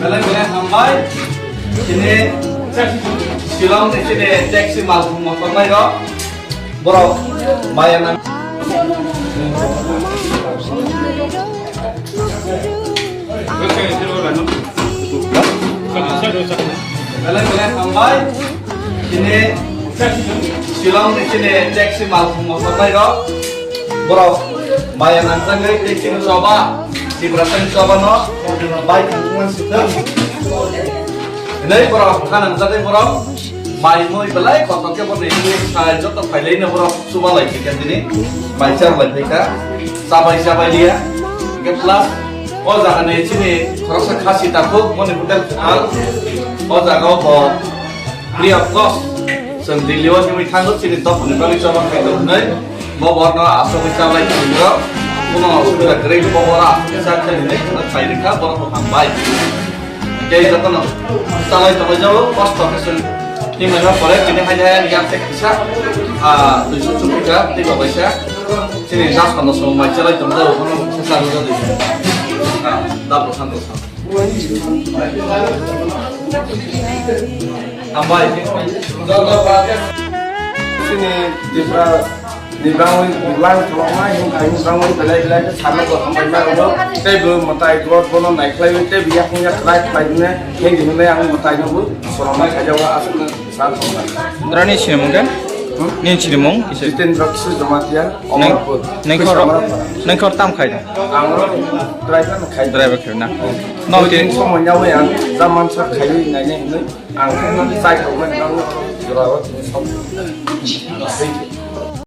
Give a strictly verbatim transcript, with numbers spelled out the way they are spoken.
Belai belai hambai. Chini Shillong ni chini taxi malkhung motornai rok. Borok maya nang. Belai belai hambai. Chini Shillong ni chini taxi malkhung motornai rok. Borok maya nangjaknai taxi ni choba, Tiprasa ni choba no bai thangma sithang. Hinwi borok kha nangjaknai borok. Bai mui belai kotor khe bo ni sai joto phailai no borok chuba lai phai kha tini. Bai char lai phai kha. Chabai chabai liya. Hingkhe plus o jaga ni chini khoroksa khasi takhuk boni hotel khokal. O jaga o bo free of cost. Chwng Delhi o himwi thango chini dopha ni bagwi choba khai tong hwnwi. Bo borno asogwi chabai tongwi rok. Bono osubida kwrwi bo boro asogwi cha khe hwnwi khwna khai rwkha borok bo hambai. Tei jotono chalai tongwi jago, kosto khe chwng himlai ma pore, tini hai hai yang tek kisa, ah, duiso chukui ka, tei bo kaisa. Chini das pando song mai chalai tong jago, bono kisa rwjak di. Ah, daplo santo san. Hambai. Chini Tripura ni bangwi lang tholokma himkha himkha bangwi belai belai khe sana bo hambai ma rwno. Tei bo mwtai god bono naikhlaiwi tei bo yakung yak khlai khlai hwnwi hindi hwnwi ang mwtai no bo soromna khaijao aswkno sa thoknai. Drani sinimung khe? Hmm? Nini sinimung kisa? Jitendra Kishore Jamatia, Neng-, Amarpur. Nengkhor, Kishore Amarpur. Nengkhor tam khai da? Ang oro driver khai. Driver khai na? Hmm. No, Dui ke- din somoi yawi ang, jaman sa khai nai nai hwnwi. Ang khe nang chai tongmani bagwi jora o tini som.